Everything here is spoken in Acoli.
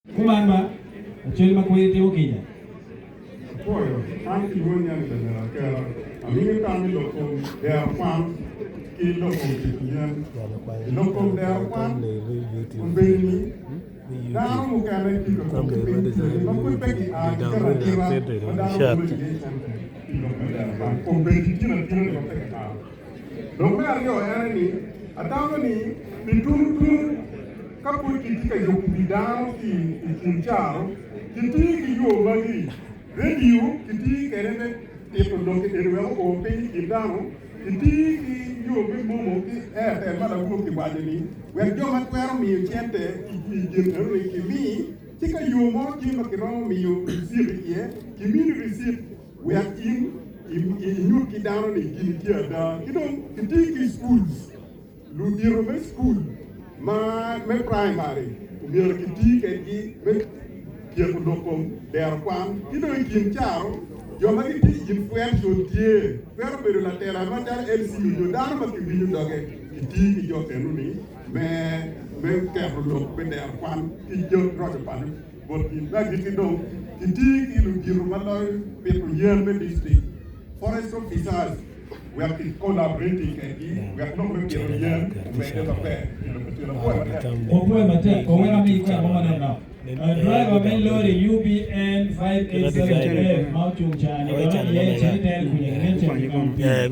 Kuman ma, Acholi ma kweri timo kica. Apwoyo, an kilwongo nya ni Lamera Akera. Amiyo tam i lok kom dero kwan ki lok kom pito yen. I lok kom dero kwan, obedo ni dano mukene tye ka kok ki piny kweni ma pud pe gia ki keto atira ma dano bolo iye cente pi lok me dero kwan. Kombeddi gin atira ni ma pe kimaro. Lok me aryo en aye ni, atamo ni pi tunu tunu ka pud kitye ka yubo wi dano ki i kin caro, kitiyo ki yo magi, redio kitiyo kwede me tito lok eni wek oo piny i kin dano, kitiyo ki yo me momo ki Airtel ma lawor kiwaco ni wek jo ma twero miyo cente i gin enoni kimi, ci ka yo mo tye ma kiromo miyo ricit iye, kimini ricit. Wek in inyut ki dano ni gini tye ada. Ki dong iti ki schools, ludito me school ma me primary omyero kiti kedgi me tyeko lok kom dero kwan. Ki dong i kin caro, jo ma gitye influential tye, twero bedo latela macalo LC nyo dano ma kiwinyo doge, kiti ki jo enoni me me keto lok me dero kwan ki roco paco. Botgi. Me agikki dong, kiti ki ludito ma loyo pito yen me distrik, forest officers, wek ki collaborating kedgi wek lok me pito yen omedde maber i lobo Acoli. Apwoyo matek. Opwoyo matek. Owek amiyi kwena mo manok nok. Driver me lori UBN 587F ma ocung ca ni dok iye cit itere kunya ki mention ki ngom pii.